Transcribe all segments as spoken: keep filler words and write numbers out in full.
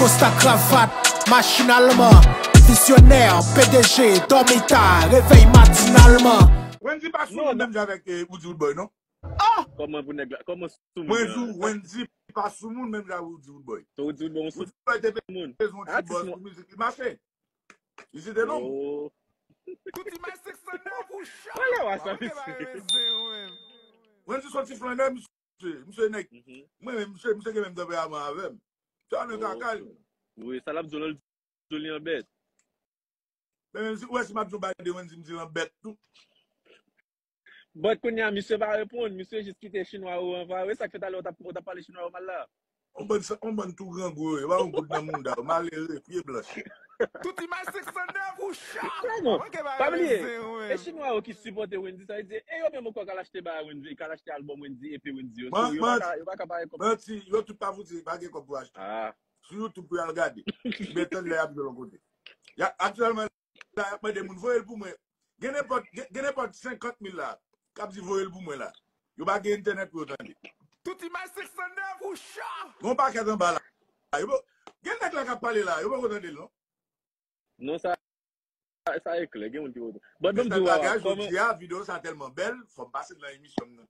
Kosta kravat, machin alman, vizyonè, P D G, dòmi ta, revèy matinalman. Wendy pa sou moun menm jan avèk eh, Woody Woodboy, non? Ah! Kòman pou nèg la? Kòman sou moun? Mwen di w, Wendy pa sou moun menm jan Woody Woodboy. So Woody Woodboy, on sou moun. Woody Woodboy te bezwen yon ti buzz pou mizik li mache. Li site non. Tout imaj sèk san nèf ou chan. Wale wa sa, misye. Wendy soti flannè, misye, misye nèg. Mwen menm, misye, misye gen menm tanperaman avè m. Sa nan kaka li. Wi, sa l ap di w, l di w li an bèt. Men menm si, ou wè si m ap di yon bagay de Wendy, m di l an bèt tou. But kounye a, misye pa reponn, misye jis kite chinwa yo an vre. Sa k fè talè w t ap, w t ap pale chinwa yo mal la? On bann, on bann tou grangou yo, yo pa yon goud nan mounda yo, malere, pye blanch. Tout imaj sèk san nèf ou chan. Clairement. Pa bliye, e chinwa yo ki sipòte Wendy, sa vle di, e yo menm ankò k al achte bagay Wendy, k al achte albòm Wendy, E P Wendy yo. So, yo pa ka, yo pa ka pare kòb. Manti, yo tout pa fouti, pa gen kòb pou achte. Ah. Sou YouTube pou y al gade. Men tann lè y ap jwe yon kote. Y a, aktyèlman, la, y ap mande moun voye l pou mwen. Gen nenpòt, gen, gen nenpòt senkant mil la k ap di voye l pou mwen la. Yo pa gen entènèt pou yo tande. Tout imaj sèk san nèf ou chan. Gon pakèt anba la. Yo pa, gen nèg la k ap pale la, yo poko tande l non. Non, sa, sa e klè, gen moun ki poko. But ban m di w, Wawa, kòman jodi a, videyo sa tèlman bèl, fò m pase l nan emisyon m nan.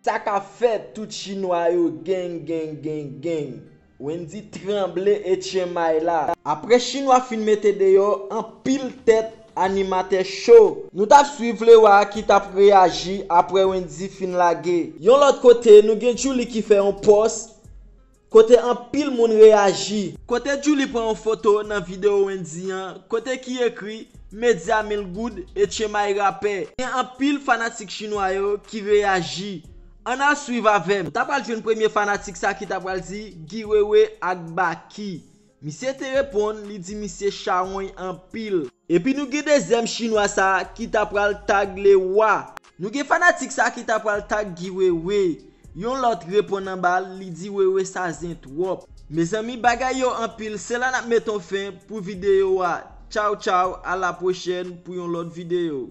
Sa k ap fèt, tout chinwa yo, gang, gang, gang, gang. Wendy tranble e tchenmay la. Apre chinwa fin mete deyò anpil tèt animatè cho. Nou t ap swiv Lewa ki t ap reyaji apre Wendy fin lage. Yon lòt kote, nou gen Djouly ki fè yon pòs kote anpil moun reyaji. Kote Djouly pran yon foto nan videyo Wendy an, kote ki ekri Medya mil goud e tchenmay rapè. Gen anpil fanatik chinwa yo ki reyaji. Ann al swiv avè m. Ou ta pral jwenn premye fanatik sa ki ta pral di Guy Wewe ak Baky. Misye te reponn, li di misye chawony anpil. Epi nou gen dezyèm chinwa sa ki ta pral tag Lewa. Nou gen fanatik sa ki ta pral tag Guy Wewe. Yon lòt reponn anba l, li di Wewe sa zen twòp. Mezanmi, bagay yo anpil, se la n ap met on fen pou videyo a. Tchaw, tchaw, a la pwochèn pou yon lòt videyo.